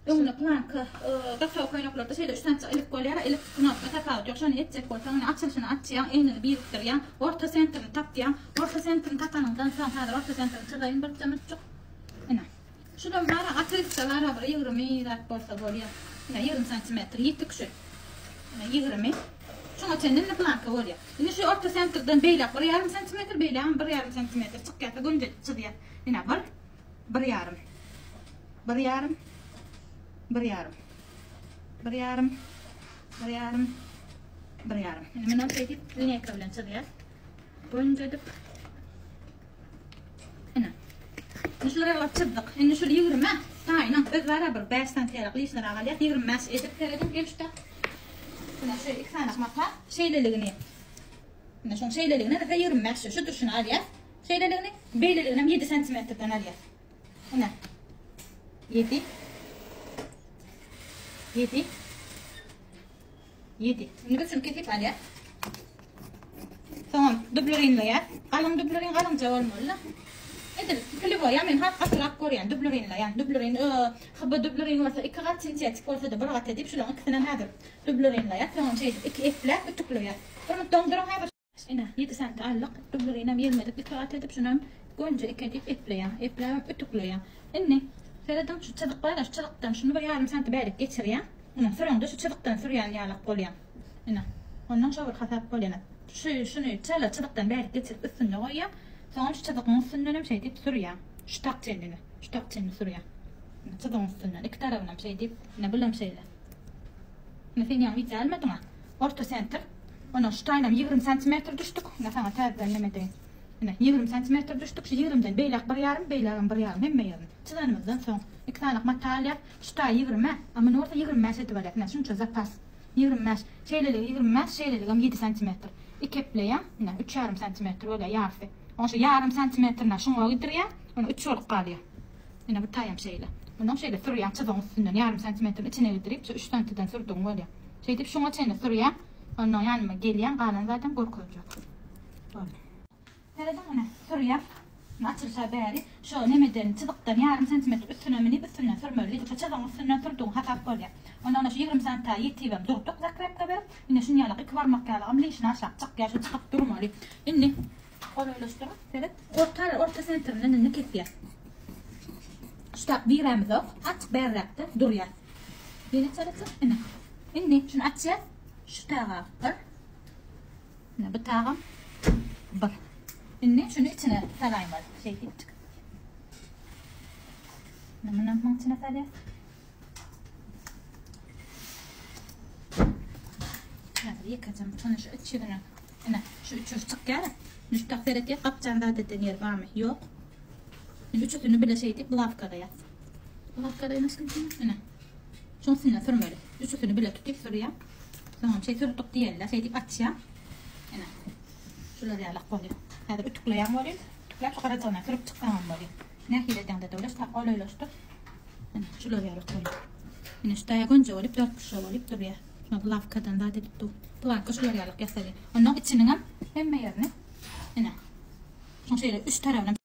Öňünde planka, gataw köýneklerde şeýle üç sança ilik bolýar, ilik knopka tapawut ýok. Şony etjek bolsaň, ine açylyşyny açýaň, egnini birikdirýäň, orta sentrini tapýaň. Orta sentrini tapanyňdan soň, häzir orta sentrini çyzaýyn bir jemjik. Ine. Şulam bar, atylsa bar, bir 20 zat bolsa bolýar. Ine 20 santimetr ýetik şu. Ine 20. Şuňa çenli indi planka bolýar. Indi şu orta sentrden beýläk 1,5 santimetr, beýlägem 1,5 santimetr çykýarsa gönüje çyzýar. Ine 1 1,5 1,5 1,5 1,5 1,5 1,5. Indi muny şeýdip lineýka bilen çyzýar. Gönüje edip Ine. Indi şulara ýaly çyzdyk. Indi şul 20 taýynyň öz barabar 5 santiýalyk lişnere galýar. 25 edip serediň gelişde. Ine şu iki sany mata şeýleligini. Ine şoň şeýleligini de 25 şu durşuny alýar. Şeýleligini beýleligini hem 7 santimetrden alýar. Ine. 7 7 7. Indi biz şuny kesip alýas. Soňam dublerinleýäs. Galyň dublerin galyňja bolmaly-da. Edil piliboýa men has gatyrak görýän dublerinleýän. Dublerin HB dublerin bolsa iki gat, sintetik bolsa-da bir gat edip şularyň ikisinem häzir dublerinleýäs. Soňam şeýdip iki epläp ütükleýäs. Bir minut doňduryň häzir. Ine, ýedi santy aldyk. Dublerinem ýelmedik iki gat edip şunam gönje iki edip epleýäň. Epläbem ütükleýäň. Indi serediň şu çyzyk bar-a şu çyzykdan şuny bir ýarym santy bärik geçirýäň. Ine, süreňde şu çyzykdan sürýän ýalak bolýaň. Ine, ondan şo bir hasap bolýan. Şu, şuny çala çyzykdan bärik geçirip üstünde goýýaň. Soňam şu çyzygyň üstündenem şeýdip sürýäň. Şu tak çenli, şu tak çenli sürýäň. Ine, çyzygyň üstünden iki tarabynam şeýdip, ine bulam şeýle. Ine sen ýaňy wideo almadyň-a. Orta sentr. Ondan şu taýynam 20 santimetr düşdük. Ine saňa täzeden neme edeýin. Ine 20 santimetr düşdük. Şu 20-den beýläk bir ýarym, beýlägem bir ýarym hemme ýerini. Çyzanymyzdan soň iki sany mata alýas. Şu taýy 20, a muny bolsa 25 edip alýas. Ine şunça zapas. 25. Şeýleligi 25, şeýleligem 7 santimetr. Iki epleýäň, ine 3,5 santimetr bolýar ýarysy. Oň şu ýarym santimetrine şuňa gidirýäň, ony 3 bolup galýar. Ine bu taýam şeýle. Mundan şeýle sürýäň çyzygyň üstünden ýarym santimetriň içine gidirip, şu 3 santiden sürdügiň bolýar. Şeýdip şuňa çenli sürýäň. Ondan ýanyma gelýäň, galan zadam görkezjek. Boldy. Serediň ine, sürýäň. Açylsa bäri şo nemeden çyzykdan ýarym santimetr üstüne münip üstünden sürmeli diýdik. Şo çyzygyň üstünden sürdügiň hasap bolýar. Ondan şu 20 santa ýetibem durduk zakrepka berip. Ine şuny ýalak iki barmak ýalagam lişini aşak çykýar, şu çykyp durmaly. Indi golaýlaşdyryp seret. Orta orta sentrinden indi kesýär. Şu tak dirämizok, açyk bärräkde durýar. Ýene çalyşyp ine. Indi şuny açýas. Şu taga bir. Ine bu tagam bir. Indi şuny içine salaýmaly. Şeýdip. Ine muny muň içine salýas. Häzir ýekejem şuny şu iç ýüzüne. Ine şu üç ýüz çykýar. Müştak seretýär, gapjan zat eden ýeri barmy? Ýok. Indi üçüsini bile şeýdip lawkalaýas. Lawkalaýyn aşkym. Ine. Şoň üstünden sürmeli. Üçüsini bile tutup sürýär. Soňam şeý sürdük diýeli, şeýdip açýar. Ine. Şular ýalak bolýar. Häzir ütükleýän bolýar. Ütükläp şu garajagyna sürüp çyksaňam bolýar. Nähili edeňde döwlet tak golaýlaşdyr. Ine, şular ýalak bolýar. Ine şu taýa gönje bolup, dört burçly bolup durýar. Şuna lawkadan zat edip dur. Planka şular ýalak ýasalýar. Ondan içiniňem hemme ýerini ine. Şoň şeýle üç tarapyna.